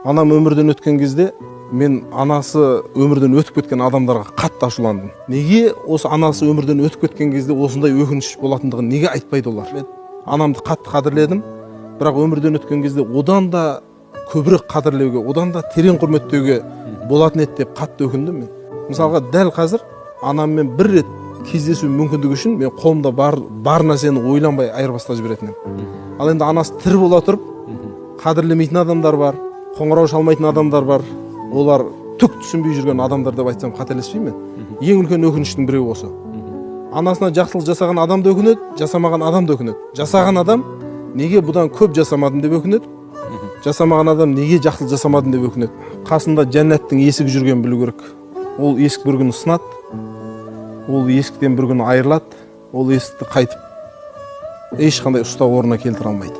Анам өмірден өткен кезде мен анасы өмірден өтіп кеткен адамдарға қатты ашуландым. Неге осы анасы өмірден өтіп кеткен кезде осындай өкініш болатындығын неге айтпайды олар? Мен анамды қатты қадірледім, бірақ өмірден өткен кезде одан да көбірек қадірлеуге, одан да терең құрметтеуге болатын еді деп қатты өкіндім мен. Мысалға, дәл қазір анаммен бір рет кездесу мүмкіндігі үшін мен қолымда бар нәрсені ойланбай айырбастап жіберетін едім. Ал енді анасы тірі бола тұрып қадірлемейтін адамдар бар, қоңырау шалмайтын адамдар бар. Олар түк түсінбей жүрген адамдар деп айтсам, қателеспеймін мен. Ең үлкен өкініштің біреуі осы. Анасына жақсылық жасаған адам да өкінеді, жасамаған адам да өкінеді. Жасаған адам неге бұдан көп жасамадым деп өкінеді, жасамаған адам неге жақсылық жасамадым деп өкінеді. Қасында жәннаттың есігі жүргенін білу керек. Ол есік бір күні сынады, ол есіктен бір күні айырылады, ол есікті қайтып ешқандай ұста орнына келтіре алмайды.